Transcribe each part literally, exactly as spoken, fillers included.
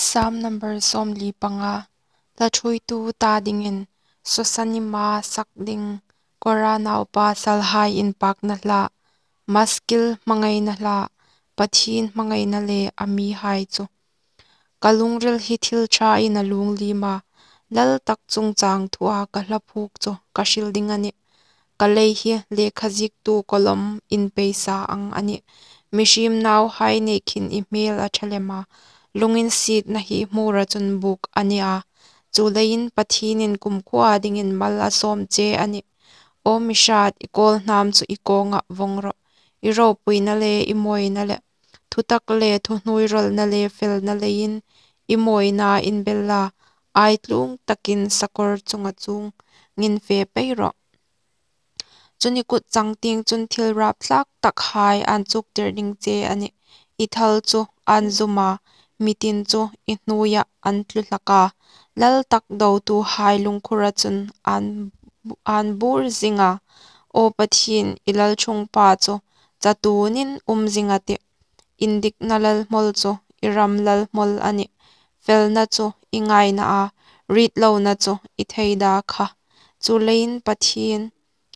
Sam number sawmli panga. Hla thuoitu ta dingin, Sosanima sak ding, Kora naupasalhai inpakna hla, Maskil hmangaina hla, Pathien hmangaina le a mihai chu. Ka lungril hi thil ṭhain a lunglima, lal tak chungchang thua ka hla phuok chu ka hril ding a nih. Ka lei hi lekha ziektu kawlawm inpeisa ang a nih. Mihriem nauhai nei khin i hmel a ṭha lem a, lunginsietna hi hmura chun buk a ni a. Chuleiin Pathienin kumkhuoa dingin mal a sawm che a nih. Aw mi hrat, i kawlhnam chu i kawngah vawng rawh. I ropuina le i mawina le thutak le thuhnuoirawlna le felna leiin i mawina inbel la, ai tlung takin sakawr chunga chungin fe pei rawh. Chun i kut changtieng chun thil rapthlak takhai an chuktir ding che a nih. I thal chu an zum a, mi tin chu i hnuoia an tlu hlak a. Lal tak dotuhai lungkhura chun an, an bur zing a. Aw Pathien, i lalṭhungpa chu chatuonin um zing a tih. Indikna lalhmawl chu i ram lalhmawl a nih. Felna chu i ngaina a, ritlona chu i theida kha. Chuleiin Pathien,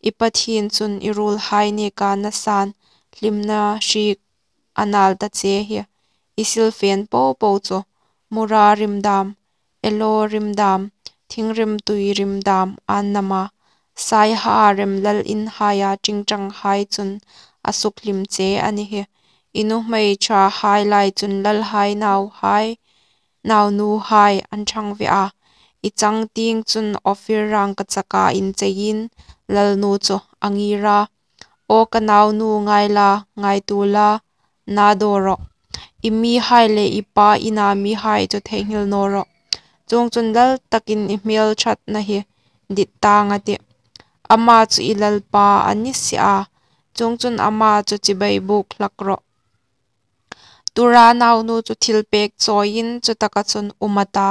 i Pathien chun i ruolhai neka nasan hlimna hriek a nal ta che hi. I silfen popo chu mura rim dam, elo rim dam, thingrim tui rim dam an nam a. Saiha rem lal inhaia ṭingṭanghai chun a suk hlim che a ni hi. I nuhmei ṭhahai lai chun lalhai nauhai, naunuhai an ṭhang ve a. I changtieng chun Ophir rangkachaka incheiin lalnu chu a ngir a. Aw ka naunu, ngai la, ngaituo la, na daw rawh. I mihai le i pa ina mihai chu theinghil naw rawh. Chuongchun lal takin i hmel ṭhatna hi dit tang a tih. Ama chu i lalpa a ni si a. Chuongchun ama chu chibai buk hlak rawh. Tura naunu chu thilpek chawiin chutaka chun um a ta.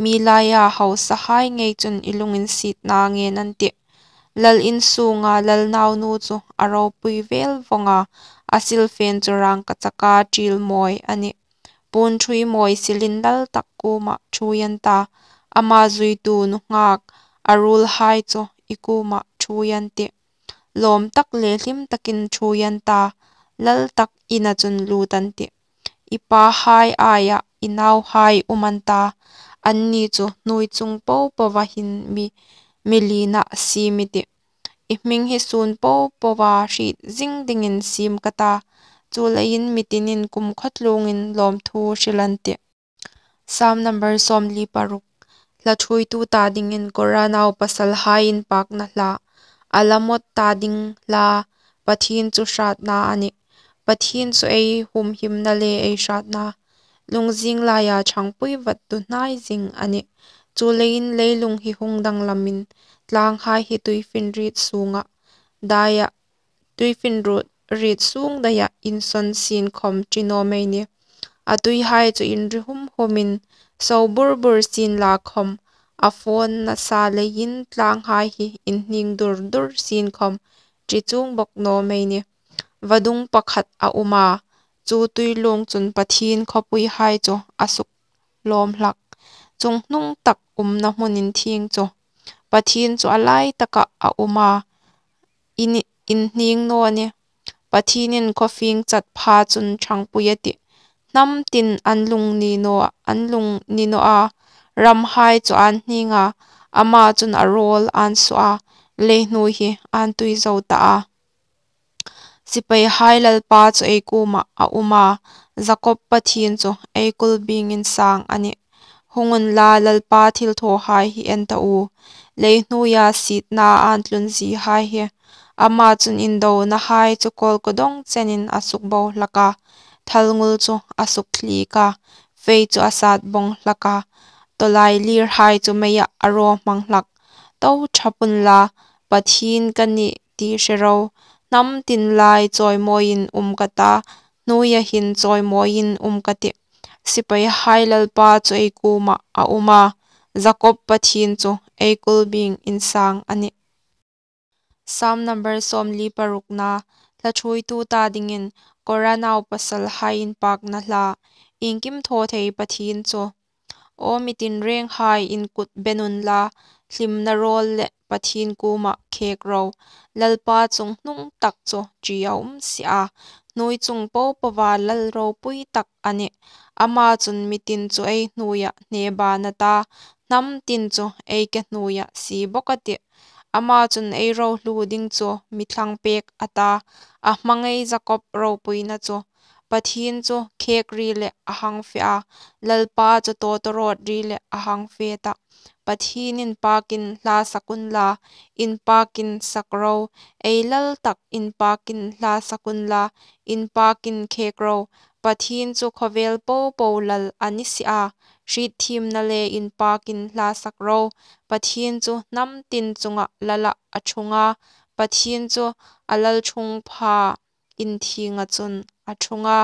Mi laia hausahai ngei chun i lunginsietna ngen an tih. Lal in sunga lal naunu chu a ropui vel vawng a, a silfen chu rangkachaka ṭiel mawi a nih. Puon ṭhui mawi silin lal tak kuomah ṭhuoi an ta. Ama zuitu nunghak a ruolhai chu i kuomah ṭhuoi an tih. Lawm tak le hlim takin ṭhuoi an ta, lal tak ina chun lut an tih. I pahai aia i nauhai um an ta, anni chu hnuoi chung popoa hin mi, mi lina siem i tih. I hming hi sun popoa hriet zing dingin siem ka ta, chuleiin mi tinin kumkhawtlungin lawmthu hril an tih. Sam number sawmli paruk. Hla thuoitu ta dingin Kora naupasalhai inpakna hla. Alamot ta ding hla, Pathien chu hratna a nih. Pathien chu ei humhimna le ei hratna, lungzing laia ṭhangpui vattu hnai zing a nih. Chuleiin leilung hi hung danglamin, tlanghai hi tuifinriet sunga daia, tuifinriet sung daia insawn sien khom ṭi naw mei nih. A tuihai chu inri hum humin so bur bur sien la khom, a fawng nasa leiin tlanghai hi inhning dur dur sien khom ṭi chuong bok naw mei nih. Vadung pakhat a um a, chu tuilung chun Pathien khawpuihai chu a suk lawm hlak. Chunghnung tak umna hmun inthieng chu, Pathien chu a lai taka a um a, in, inhning naw nih. Pathienin khawfing chat pha chun ṭhangpui a tih. Hnam tin an lung ni naw, an lung ni naw a, ramhai chu an hning a, ama chun a ruol an suo a, leihnuoi hi an tui zo ta a. Sipaihai Lalpa chu ei kuomah a um a, Jakob Pathien chu ei kulbing insang a nih. Hung unla, Lalpa thilthawhai hi en ta u. Leihnuoia sietna an tlunzihai hi. Ama chun indonahai chu kawlkawdawng chenin a sukbo hlak a, thalngul chu a sukthliek a, fei chu a sat bawng hlak a, tawlailirhai chu meiah a raw hmang hlak. To ṭhap unla, Pathien ka nih ti hre ro. Hnam tin lai chawimawiin um ka ta, hnuoia hin chawimawiin um ka tih. Sipaihai Lalpa chu ei kuomah a um a, Jakob Pathien chu ei kulbing insang a nih. Sam number sawmli parukna. Hla thuoitu ta dingin Kora naupasalhai inpakna hla. Iengkim thaw thei Pathien chu Aw mi tinrênghai, in kut ben unla, hlimna râwl le Pathien kuomah khêk ro. Lalpa chunghnung tak chu ṭi a um si a, hnuoi chung po poa lal ropui tak a nih. Ama chun mi tin chu ei hnuoiah hnebân a ta, hnam tin chu ei ke hnuoiah sie bawk a tih. Ama chun ei rohlu ding chu mi thlang pêk a ta, a hmangai Jakob ropuina chu. Pathien chu khêk ri leh a hang fe a, Lalpa chu tawtawrawt ri leh a hang fe tah. Pathien, inpâkin hla sak unla, inpâkin sak ro. Ei lal tak, inpâkin hla sak unla, inpâkin khêk ro. Pathien chu khawvêl po po lal a ni si a, hrietthiemna le inpâkin hla sak ro. Pathien chu hnam tin chunga lala a ṭhung a, Pathien chu a lalṭhungpha inthienga chun a ṭhung a.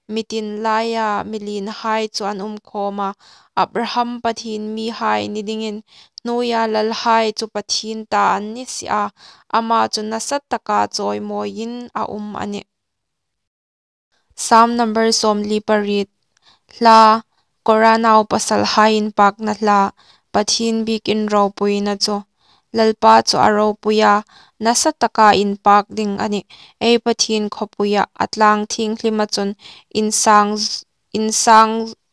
Mi tin laia mi lienhai chu an um khâwm a, Abraham Pathien mihai ni dingin. Hnuoia lalhai chu Pathien ta an ni si a, ama chu nasa taka chawimawiin a um a nih. Sam number sawmli pariet. Hla. Kora naupasalhai inpâkna hla. Pathien biekin ropuina chu. Lalpa chu a ropui a, nasa taka inpâk ding a nih. Ei Pathien khawpuia a tlâng thienghlima chun insâng, insâng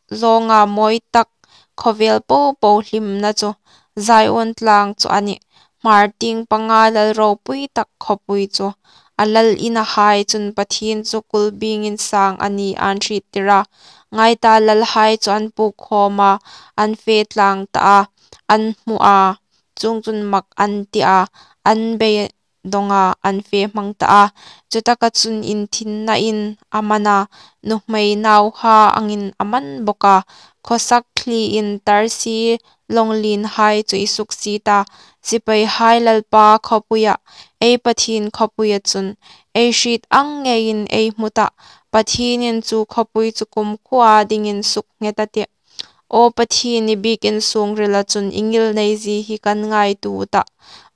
zawnga mawi tak, khawvêl po po hlimna chu Zion tlâng chu a nih. Hmar tieng panga lal ropui tak khawpui chu. A lal inahai chun Pathien chu kulbing insâng a ni an hriettir a. Ngai ta, lalhai chu an pûk khâwm a, an fe tlâng ta a, an hmu a, chuongchun mak an ti a, an beidawng a, an fe hmang ta a. Chutaka chun inthinnain a man a, nuhmei nauha angin a man bawk a. Khawsak thliin Tarsis lawng lienhai chu i suksiet a, sipaihai Lalpa khawpuia, ei Pathien khawpuia chun. Ei hriet ang ngeiin ei hmu tah, Pathienin chu khawpui chu kumkhuoa dingin sukdet a tih. Aw Pathien, i biekin sûngrila chun i ngilneizie hi kan ngaituo tah.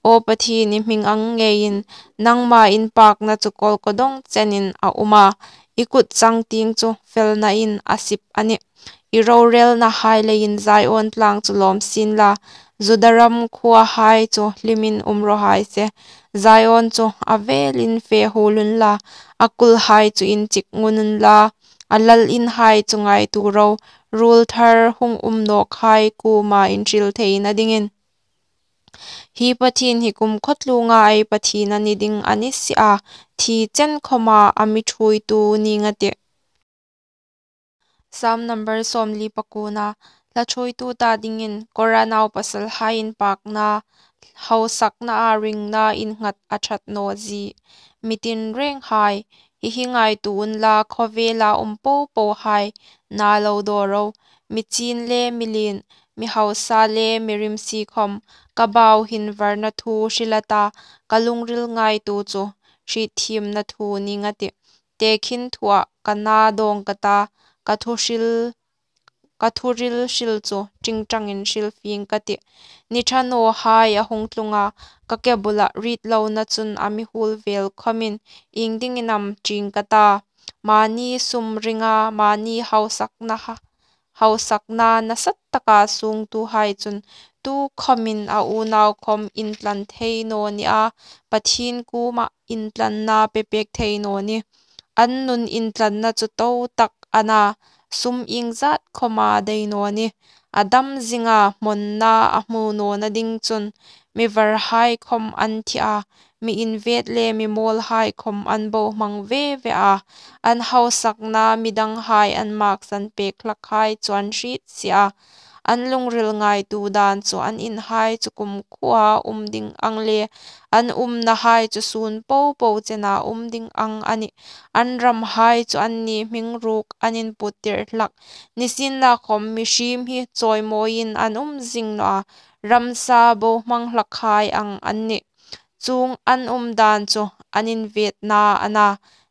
Aw Pathien, i hming ang ngeiin nangma inpâkna chu kawlkawdawng chenin a um a, i kut changtieng chu felnain a sip a nih. I rorêlnahai leiin Zion tlâng chu lawm sienla, Juda ram khuohai chu hlimin um raw hai se. Zion chu a vêlin fe huol unla, a kulhai chu inchik ngun unla, a lal inhai chu ngaituo ro, ruol thar hung um nawkhai kuoma inhril theina dingin. Hi Pathien hi kumkhaw tluonga ei Pathien a ni ding a ni si a, thi chen khawma a mi ṭhuoitu nîng a tih. Sam number sawmli pakuona. Hla ṭhuoitu ta dingin Kora naupasalhai inpâkna. Hausaknaa ringna innghat a ṭhat naw zie. Mi tinrênghai, hi hi ngaituo unla, khawvêla um po pohai, na lo daw ro. Mi chîn le mi lien, mi hausa le mi rimsi khawm, ka bau hin varna thu hril a ta, ka lungril ngaituo chu hrietthiemna thu nîng a tih. Tekhin thuah ka na dawng ka ta, ka thuhril, ka thuhril hril chu ṭingṭangin hril fing ka tih. Ni ṭha nawhai a hung tlung a, ka ke bula ritlona chun a mi huol vêl khawmin iengdingin am ṭing ka ta. Mani sum ringa, mani hausakna ha-, hausakna nasa taka sûngtuhai chun tukhawmin a unau khawm intlan thei naw ni a, Pathien kuoma intlanna pe pêk thei naw ni. An nun intlanna chu to tak a na, sum iengzat khawma dai naw ni. A dam zinga hmawnna a hmu nawna ding chun mi varhai khawm an thi a, mi invêt le mi mawlhai khawm an bohmang ve ve a. An hausakna mi danghai an maksan pêk hlakhai chu an hriet si a. An lungril ngaituo dân chu an inhai chu kumkhuoa um ding ang le, an umnahai chu sûn po po chena um ding ang a nih. An ramhai chu anni hming ruok an inputtir hlak. Nisienlakhawm mihriem hi chawimawiin an um zing naw a, ramsa bohmang hlakhai ang an nih. Chuong an um dân chu an invêtna a na,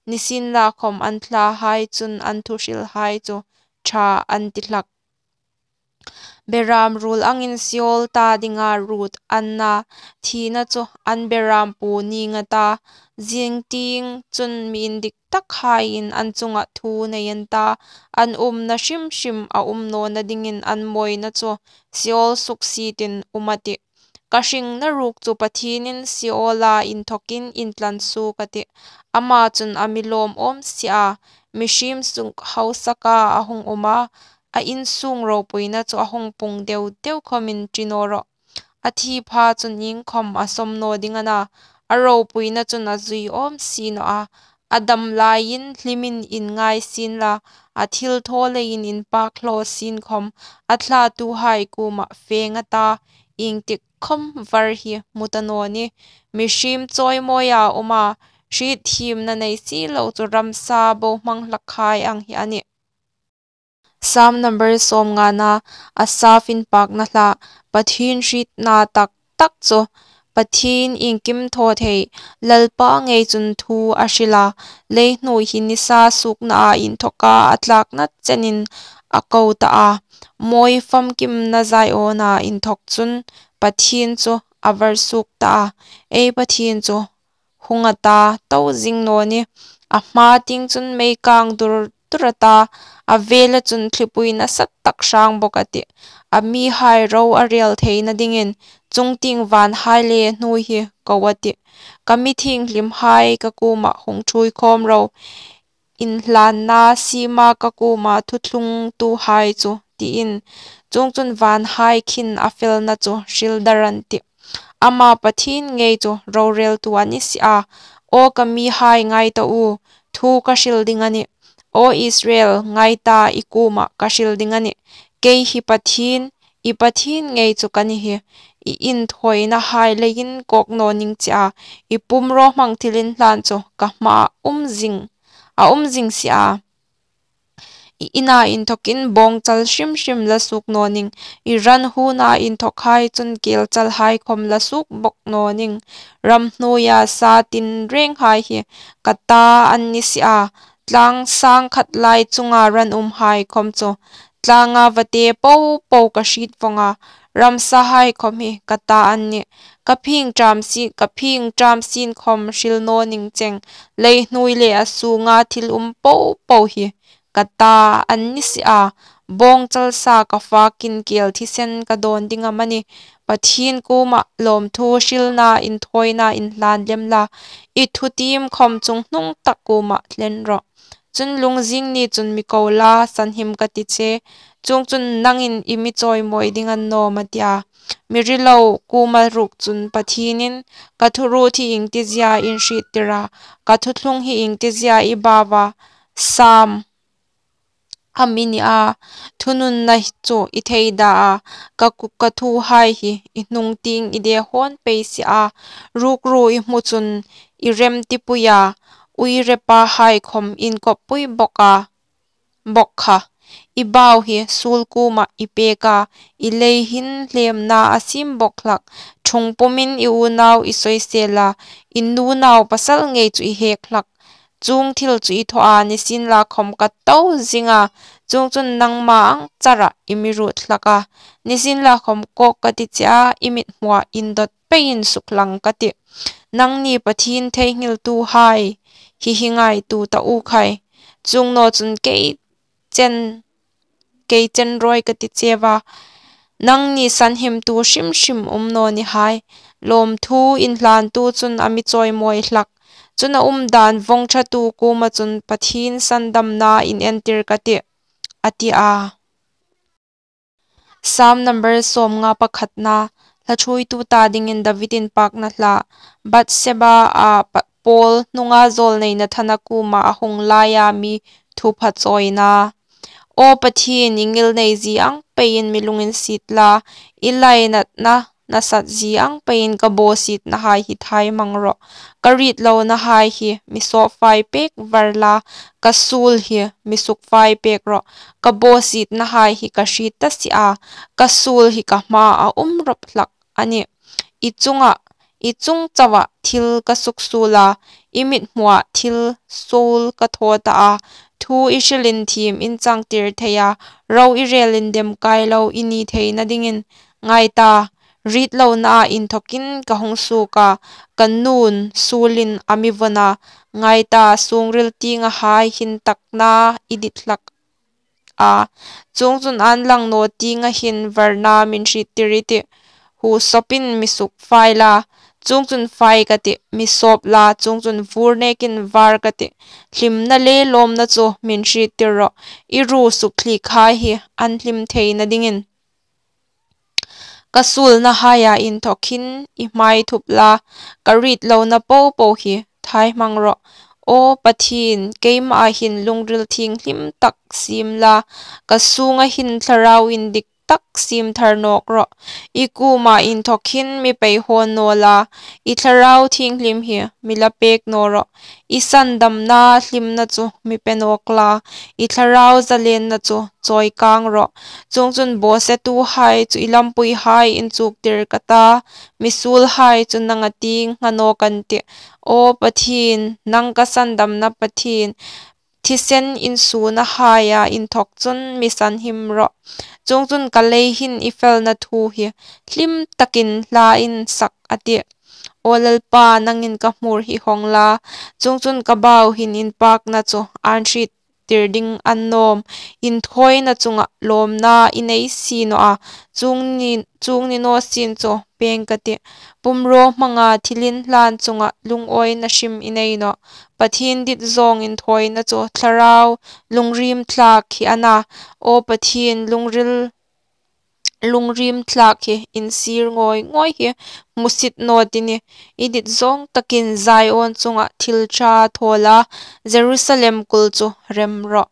nisienlakhawm an thlahai chun an thuhrilhai chu ṭha an ti hlak. Beram ruol angin Seol ta dinga ruot an na, thina chu an beram pu ning a ta. Zing tieng chun mi indik takhaiin an chunga thu nei an ta, an umna hrim hrim a um nawna dingin an mawina chu Seol suksietin um a tih. Ka hringna ruok chu Pathienin Seola inthokin intlan suok a tih. Ama chun a mi lawm awm si a, mihriem suk hausaka a hung um a, a insung ropuina chu a hung pung deu deu khawmin ṭi naw rawh. A thi pha chun iengkhawm a sawm naw ding a na, a ropuina chun a zui awm si naw a. A dam laiin hlimin inngai sien la, a thilthaw leiin inpak hlaw sien khawm, a thlatuhai kuomah feng a ta, iengtik khawm var hi hmu ta naw nih. Mihriem chawimawia um a, hriet thiemna nei si lo chu ramsa bohmang hlakhai ang hi a nih. Sam number sawmngana, Asaf inpakna hla. Pathien hrietna tak tak chu. Pathien iengkim thaw thei, Lalpa ngei chun thu a hril a, leihnuoi hi nisa suoknaa inthoka a tlakna chenin a ko ta a. Mawi famkimna Ziona inthok chun Pathien chu a var suok ta a. Ei Pathien chu hung a ta, to zing naw nih. A hma tieng chun mei kang dur dur a ta, a vela chun thlipui nasa tak hrang bawk a tih. A mihai ro a rel theina dingin, chungtieng vanhai le hnuoi hi ko a tih. Ka mi thienghlimhai ka kuomah hung ṭhuoi khawm ro, inhlanna siema ka kuoma thuthlungtuhai chu, tiin. Chuongchun vanhai khin a felna chu hril dar an tih. Ama Pathien ngei chu roreltu a ni si a. Aw ka mihai, ngai ta u, thu ka hril ding a nih. Aw Israel, ngai ta, i kuoma ka hril ding a nih. Kei hi Pathien, i Pathien ngei chu ka ni hi. I inthawinahai leiin kawk naw ning che a, i pumrawhmang thilinhlan chu ka hmaa um zing, a um zing si a. I ina inthokin bawngchal hrim hrim la suok naw ning, i ran huna inthokhai chun kelchalhai khawm la suok bawk naw ning. Ramhnuoia sa tinrenghai hi ka ta an ni si a, tlang sang khat lai chunga ran umhai khawm chu, tlanga vate po po ka hriet vawng a, ramsahai khawm hi ka ta an nih. Ka phing ṭam si, ka phing ṭam sien khawm hril naw ning cheng, leihnuoi le a sunga thil um po po hi ka ta an ni si a. Bawngchal sa ka fakin kel thisen ka dawn ding am a nih? Pathien kuoma lawmthu hrilna inthawina inhlan lem la, i thutiem khawm chunghnung tak kuoma hlen rawh. Chun lungzing ni chun mi ko la, sanhim ka ti che. Chuongchun nangin i mi chawimawi ding a ni naw am, a ti a. Mi rilo kuoma ruok chun Pathienin, ka thuruot hi iengtizia in hriettir a, ka thuthlung hi iengtizia i bau a? Sam a mi ni a, thununna chu i thei da a, ka ku-, ka thuhai hi i hnung tieng i de hawn pei si a, rukru i hmu chun i remtipui a, uirepahai khawm in kawppui bawk a, bawk kha. I bau hi suol kuoma i pek a, i lei hin hlemna a siem bawk hlak, ṭhung pumin i unau i soisel a, i nu naupasal ngei chu i hek hlak. Chuong thil chu i thaw a, nisienlakhawm ka to zing a, chuongchun nangma ang chara i mi ruot hlak a. Nisienlakhawm kawk ka ti che a, i mithmua indawt peiin suklang ka tih. Nangni Pathien theinghiltuhai hi hi ngaituo ta u khai. Chuong naw chun kei chen, kei chen rawi ka ti che a. Nangni sanhimtu hrim hrim um naw ni hai. Lawmthu inhlantu chun a mi chawimawi hlak. Chun a umdan vawng ṭhatu kuoma chun Pathien sandamna inentir ka tih, a ti a. Sam number sawmnga pakhatna, hla ṭhuoitu ta dingin David inpakna hla. Bathsheba a pa-, Paul hnunga zawlnei Nathana kuoma a hung laia mi thu pha chawina. Aw Pathien, i ngilneizie ang peiin mi lunginsiet la, i lainatna nasatzie ang peiin ka bawsietnahai hi thaimang rawh. Ka ritlonahai hi mi sawpfai pek var la, ka suol hi mi sukfai pek rawh. Ka bawsietnahai hi ka hriet ta si a, ka suol hi ka hmaa um rawp hlak a nih. I chunga i chung chauha thil ka suksuol a, i mithmuah thil suol ka thaw ta a. Thu i hrilin thiem inchangtir thei a, ro i relin demkai lo i ni theina dingin. Ngai ta, ritlonaa inthawkin ka hung suok a, ka nun suolin a mi vawn a. Ngai ta, sungril tiengahai hin takna i dit hlak a. Chuongchun an lang naw tienga hin varna min hriettir i tih. Huosopin mi sukfai la, chuongchun fai ka tih, mi sawp la, chuongchun vur nekin var ka tih. Hlimna le lawmna chu min hriettir rawh, i ru sukthlikhai hi an hlim theina dingin. Ka suolnahaia inthawk hin i hmai thup la, ka ritlona popo hi thai hmang rawh. Aw Pathien, keimaa hin lungril thienghlim tak siem la, ka sunga hin thlarau indik tak siem thar nawk rawh. I kuoma inthawk hin mi peihawn naw la, i thlarau thienghlim hi mi la pek naw rawh. I sandamna hlimna chu mi pe nawk la, i thlarau zalenna chu chawi kang rawh. Chuongchun bawsetuhai chu i lampuihai inchuktir ka ta, mi suolhai chu nanga tieng ngha nawk an tih. Aw Pathien, nang ka sandamna Pathien, thisen insuonahaia inthawk chun mi sanhim rawh. Chuongchun ka lei hin i felna thu hi hlim takin hla insak a tih. Aw Lalpa, nangin ka hmur hi hawng la, chuongchun ka bau hin inpakna chu an hriettir ding an nawm. Inthawina chunga lawmna i nei si naw a, chuong ni, chuong ni naw sien chu peng ka tih. Pumraw hmanga thilinhlan chunga lungawina hrim i nei nawh. Pathien dit zawng inthawina chu thlarau lungriem thlak hi a na. Aw Pathien, lungril lungriem thlak hi insir ngawi ngawi hi hmusit naw ti ni. I dit zawng takin Zion chunga thil ṭha thaw la, Jerusalem kul chu rem rawh.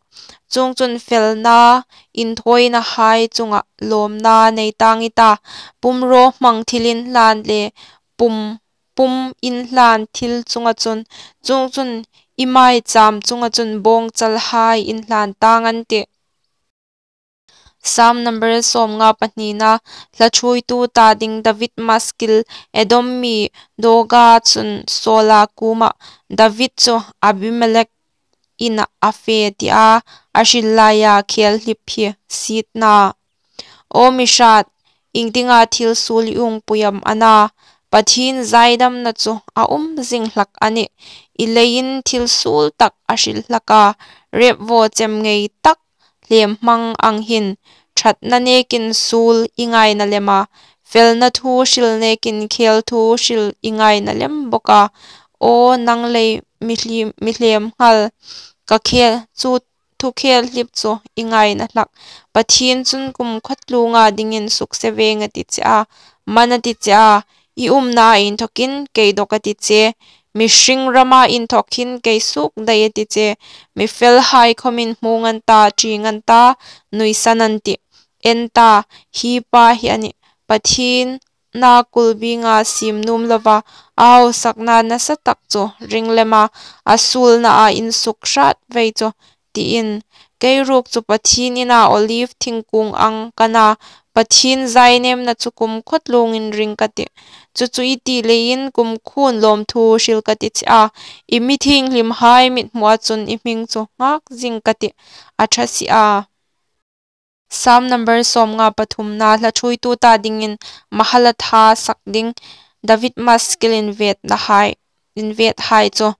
Chuongchun felna inthawinahai chunga lawmna nei tang i ta. Pumraw hmang thilinhlan le pum, pum inhlan thil chunga chun, chuongchun i maicham chunga chun bawngchalhai inhlan tang an tih. Psalm number sawmnga pahnina, hla ṭhuoitu ta ding David Maskil, Edom mi Doeg chun Saula kuoma, David chu Abimelek ina a fe tia a hril laia khel hlip hi sietna. Aw mi hrat, iengdinga thil suol i uongpui am a na? Pathien zaidamna chu a um zing hlak a nih. I leiin thil suol tak a hril hlak a, rep vaw chem ngei tak hlem hmang ang hin, ṭhatna nekin suol i ngaina lem a, felna thu hril nekin khel thu hril i ngaina lem bawk a. Aw nang lei mi hlim, mi hlem nghal, ka khel chu, thu khel hlip chu i ngaina hlak. Pathien chun kumkhuo tlunga dingin sukse veng a ti che a, man a ti che a, i umnaa inthawkin kei dawk a ti che. Mihring rama inthawk hin kei suok dai a ti che. Mi felhai khawmin hmung an ta, ṭing an ta, nuisan an tih. En ta, hi pa hi a nih, Pathien na kulbinga siem nuom lova, a hausakna nasa tak chu ring lema, a suolnaa insuk hrat vei chu, tiin. Kei ruok chu Pathien ina olive thingkung ang ka na, Pathien zainêmna chu kumkhuo tlungin ring ka tih. Chu chu i ti leiin kumkhuoin lawmthu hril ka ti che a, i mi thienghlimhai mithmua chun i hming chu nghak zing ka tih, a ṭha si a. Psalm number sawmnga pathumna, hla ṭhuoitu ta dingin Mahalath sak ding, David Maskil invêtnahai, invêthai chu.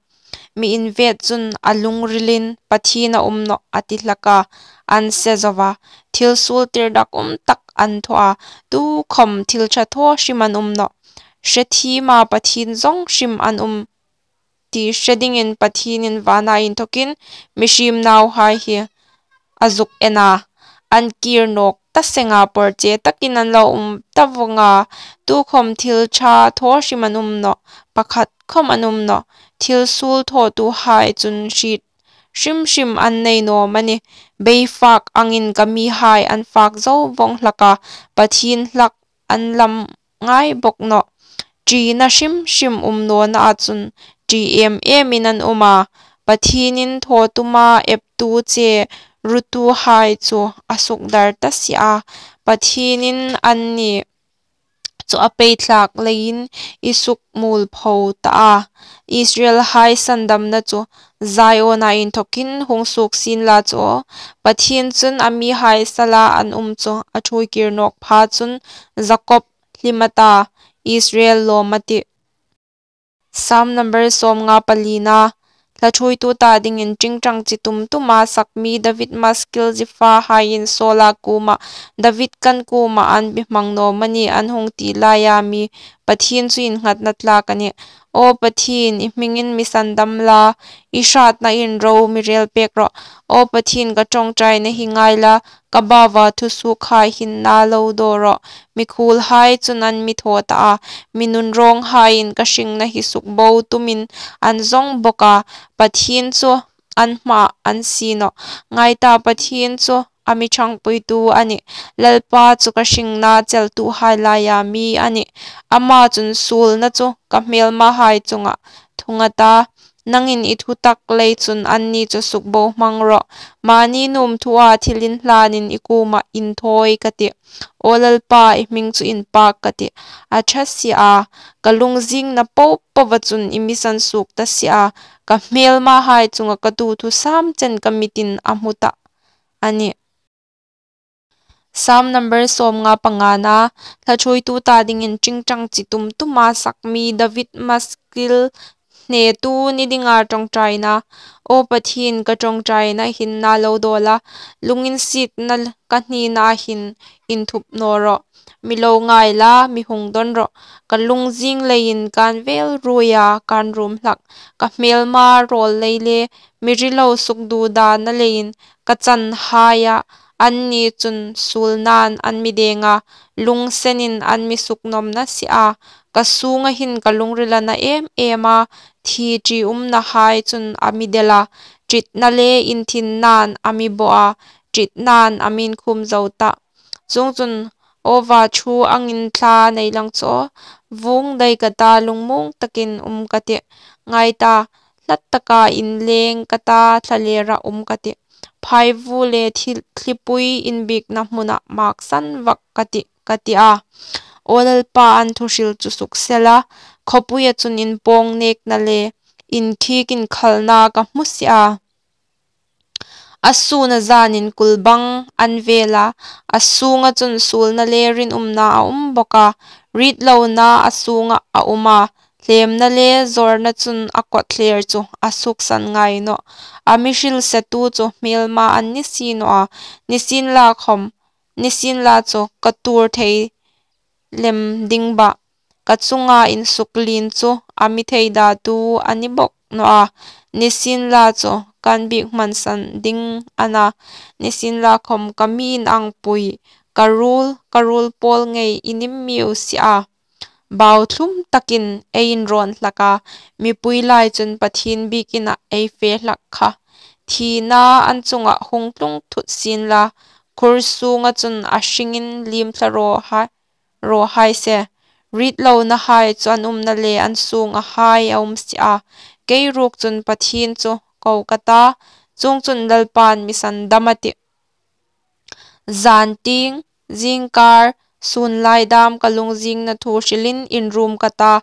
Mi invêt chun a lungrilin Pathien a um nawh a ti hlak a, an se zo a. Thil suol tir dak um tak an thaw a, tukhawm thil ṭha thaw hrim an um nawh. Hre thiema Pathien zawng hrim an um ti hre dingin Pathienin vana inthawkin mihriem nauhai hi a zuk en a, an kir nawk ta seng a, pawrche takin an lo um ta vawng a, tukhawm thil ṭha thaw hrim an um nawh, pakhat khawm an um nawh. Thil suol thawtuhai chun hriet hrim hrim an nei naw am a ni? Bei fak angin ka mihai an fak zo vawng hlak a, Pathien hlak an lam ngai bawk nawh. Ṭina hrim hrim um nawna a chun ṭi em emin an um a, Pathienin thaw tuma eptu che rutuhai chu a sukdar ta si a, Pathienin anni chu a pei thlak leiin i sukmuolpho ta a. Israelhai sandamna chu Ziona inthokin hung suok sien la chu aw, Pathien chun a mihai sala an um chu a ṭhuoi kir nawk pha chun Jakob hlim a ta, Israel lawm a tih. Sam number sawmnga palina. Hla ṭhuoitu ta dingin ṭingṭang chi tum tuma sak mi David maskil Zifa haiin Saula kuoma, David kan kuoma an bi hmang naw am a ni, an hung ti laia mi Pathien chu innghatna tlak a nih. Aw Pathien, i hmingin mi sandam la, i hratna in ro mi rel pek rawh. Aw Pathien, ka ṭawngṭaina hi ngai la, ka baua thusuokhai hin na lo daw rawh. Mi khuolhai chun an mi thaw ta a, mi nunrawnghaiin ka hringna hi sukbo tumin an zawng bawk a. Pathien chu an hmaah an sie nawh. Ngai ta, Pathien chu a mi ṭhangpuitu a nih. Lalpa chu ka hringna cheltuhai laia mi a nih. Ama chun suolna chu ka hmelmahai chungah thung a ta. Nangin i thutak lei chun anni chu sukbohmang rawh. Mani nuom thua thil inhlanin i kuomah inthawi ka tih. Aw Lalpa, i hming chu inpak ka tih. A ṭha si a, ka lungzingna popoa chun i mi sansuok ta si a, ka hmelmahai chunga ka tuothusam chen ka mitin a hmu ta a nih. Sam number sawmnga pangana. Hla ṭhuoitu ta dingin ṭingṭang chi tum tuma sak mi David maskil hnetu ni dinga ṭawngṭaina. Aw Pathien, ka ṭawngṭaina hin na lo daw la, lunginsietna ka hnina hin inthup naw rawh. Mi lo ngai la, mi hung dawn rawh. Ka lungzing leiin kan vel ruoia kan rum hlak. Ka hmelma rawl lei le mi rilo sukdudana leiin ka chanhaia anni chun suolnain an mi deng a, lungsenin an mi suknawmna si a. Ka sunga hin ka lungril a na em em a, thi ṭiumnahai chun a mi del a, ṭitna le inthinnain a mi baw a, ṭitnain a mi inkhum zo ta. Chuongchun, aw va ṭhu angin thla nei lang chu aw, vuong dai ka ta, lungmuong takin um ka tih. Ngai ta, hlat taka inleng ka ta, thlalera um ka tih. Phaivu le thil, thlipui inbiekna hmuna maksan vak ka tih, ka ti a. Aw Lalpa, an thuhril chu sukse la, khawpuia chun inpawng nekna le inkhik inkhalna ka hmu si a. A suna zanin kul bang an vel a, a sunga chun suolna le rinumna a um bawk a, ritlona a sunga a um a, hlemna le zawrna chun a kawtthler chu a suksan ngai nawh. A mi hrilsetu chu hmelma an ni si naw a, nisienlakhawm, nisienla chu ka tuor thei lem ding bah. Ka chunga insuklien chu a mi theidatu a ni bawk naw a, nisienla chu kan biek hmangsan ding a na, nisienlakhawm ka mi inangpui, ka ruol, ka ruol pawl ngei i nim miau si a. Bau thlum takin ei inrawn hlak a, mipui lai chun Pathien biekin a ei fe hlak kha. Thina an chunga hung tlung thut sien la, khur sunga chun a hringin liem thla raw hai, raw hai se. Ritlonahai chu an umna le an sunga hai a um si a. Kei ruok chun Pathien chu ko ka ta, chuongchun Lalpan mi sandam a tih. Zan tieng, zingkar, sun lai dam ka lungzingna thu hrilin inrum ka ta,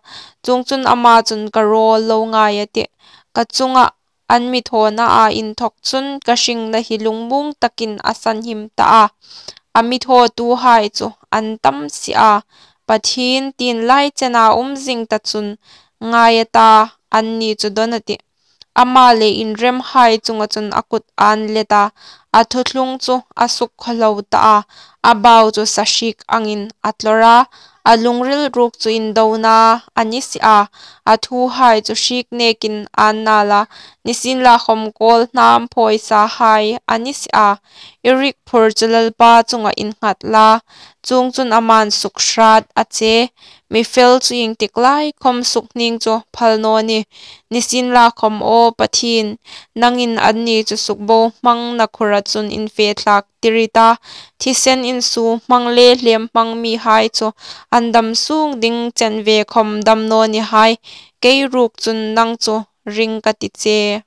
chuongchun ama chun ka rawl lo ngai a tih. Ka chunga an mi thawna a inthawk chun ka hringna hi lungmuong takin a sanhim ta a. A mi thawtuhai chu an tam si a. Pathien tin lai chena um zing ta chun ngai a ta, anni chu dawn a tih. Ama le inremhai chunga chun a kut an let a, a thuthlung chu a suk khawhlo ta a, a bau chu sahriek angin a tlawr a, a lungril ruok chu indona a ni si a, a thuhai chu hriek nekin an nal a, nisienlakhawm kawlhnam phawisahai a ni si a. I rik phur chu Lalpa chunga innghat la, chuongchun aman suk hrat a che. Mi fel chu iengtik lai khawm suk hning chu phal naw ni. Nisienlakhawm aw Pathien, nangin anni chu sukbohmangna khura chun infel thlak tir i ta. Thisen insuo hmang le hlem hmang mihai chu an dam sung ding chen ve khawm dam naw ni hai. Kei ruok chun nang chu ring ka ti che.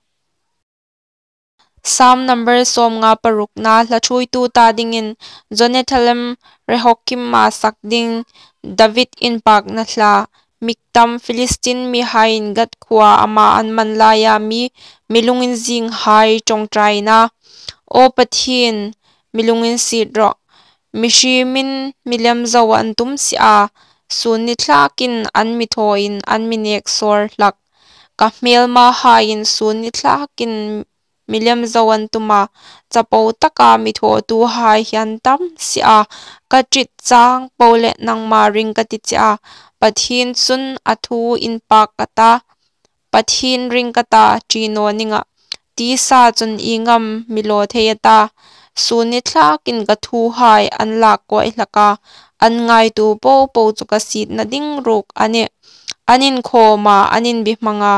Psalm number sawmnga parukna. Hla ṭhuoitu ta dingin Jonathan lem Rehokim-a sak ding David inpakna hla. Miktam. Philistine mihaiin Gath khuoa ama an man laia mi, mi lunginzinghai ṭawngṭaina. Aw Pathien, mi lunginsiet rawh. Mihriemin milem zo an tum si a, sun ni thlakin an mi thawin an mi nek sawr hlak. Ka hmelmahaiin sun ni thlakin milem zo an tum a, chapo taka mi thawtuhai hi an tam si a. Ka ṭi chang po le nangma ring ka ti che a, Pathien chun a thu inpak ka ta, Pathien ring ka ta, ṭi naw ning a. Tisa chun ieng am mi law thei a ta? Sun ni thlakin ka thuhai an lak kuoi hlak a, an ngaituo po po chu ka sietna ding ruok a nih. An inkhawm a, an inbihmang a,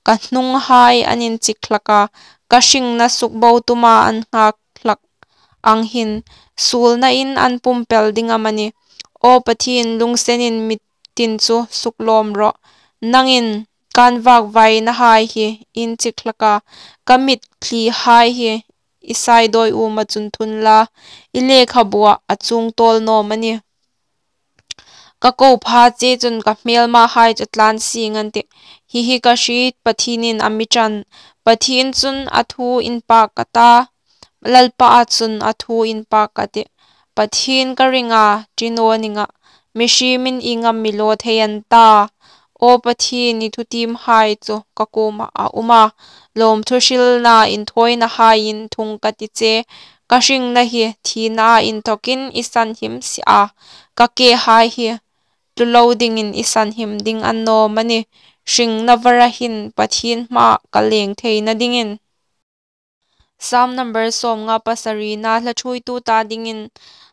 ka hnunghai an inchik hlak a, ka hringna sukbo tuma an nghak hlak ang hin, suolnain an pumpel ding am a nih? Aw Pathien, lungsenin mi tin chu suklawm rawh. Nangin ka vakvainahai hi i inchik hlak a, ka mitthlihai hi i saidawi uma chun thun la, i lekhabuah a chuong tawl naw am a nih? Ka ko pha che chun ka hmelmahai chu tlan sing an tih. Hi hi ka hriet, Pathienin a mi ṭan. Pathien chun a thu inpak ka ta, Lalpaa chun a thu inpak ka tih. Pathien, ka ring a, ṭi naw ning a. Mihriemin ieng am mi law thei an ta? Aw Pathien, i thutiemhai chu ka kuomah a um a, lawmthu hrilna inthawinahaiin thung ka ti che. Ka hringna hi thinaa inthawkin i sanhim si a, ka kehai hi tlu lo dingin i sanhim ding a ni naw am a nih? Hringna vara hin Pathien hmaah ka leng theina dingin. Psalm number sawmnga pasarina. Hla ṭhuoitu ta dingin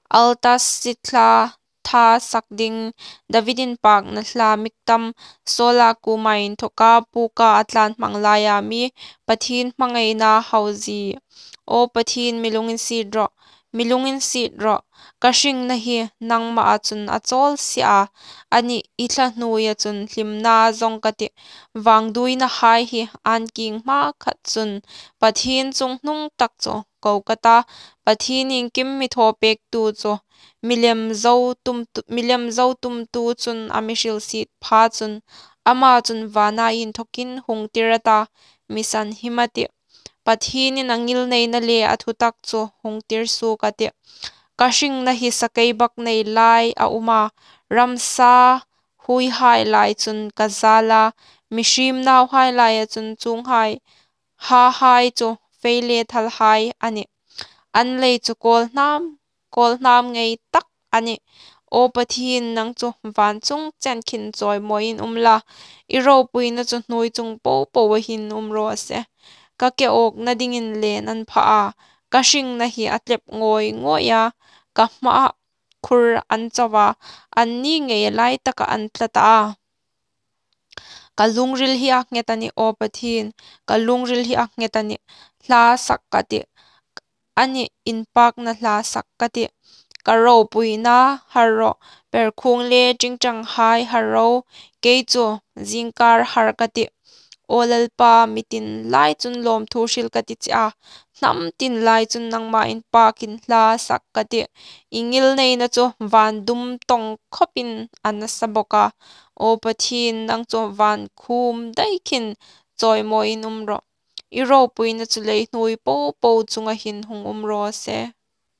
Altaf sithla tha sak ding David inpakna hla. Miktam. Saula kuoma inthawka puka a tlan hmang laia mi, Pathien hmangaina hauzie. Aw Pathien, mi lunginsiet rawh, mi lunginsiet rawh. Ka hringna hi nangmaa chun a chawl si a, ani, i thla hnuoia chun hlimna zawng ka tih. Vangduoinahai hi an kieng hmakhat chun Pathien chunghnung tak chu ko ka ta. Pathien iengkim mi thawpektu chu milem zo tum, milem zo tumtu chun a mi hrilsiet pha chun, ama chun vana inthawkin hung tir a ta, mi sanhim a tih. Pathienin a ngilneina le a thutak chu hung tir suok a tih. Ka hringna hi sakeibaknei lai a um a, ramsa huoihai lai chun ka zal a, mihriem nauhai laia chun chuonghai, hahai chu fei le thalhai a nih. An lei chu kawlhnam, kawlhnam ngei tak a nih. Aw Pathien, nang chu van chung chen khin chawimawiin um la, i ropuina chu hnuoi chung po poa hin um raw se. Ka ke awkna dingin len an pha a, ka hringna hi a tlep ngawi ngawi a, ka hmaa khur an cho a, anni ngeia lai taka an tla ta a. Ka lungril hi a nghet a nih, aw Pathien, ka lungril hi a nghet a nih. Hla sak ka tih, ani, inpakna hla sak ka tih. Ka ropuina har rawh, perkhuong le ṭingṭanghai har ro, kei chu zingkar har ka tih. Aw Lalpa, mi tin lai chun lawmthu hril ka ti che a, hnam tin lai chun nangma inpakin hla sak ka tih. I ngilneina chu van dum tawng khawpin a nasa bawk a. Aw Pathien, nang chu van khum dai khin chawimawiin um rawh. I ropuina chu lei hnuoi po po chunga hin hung um raw se.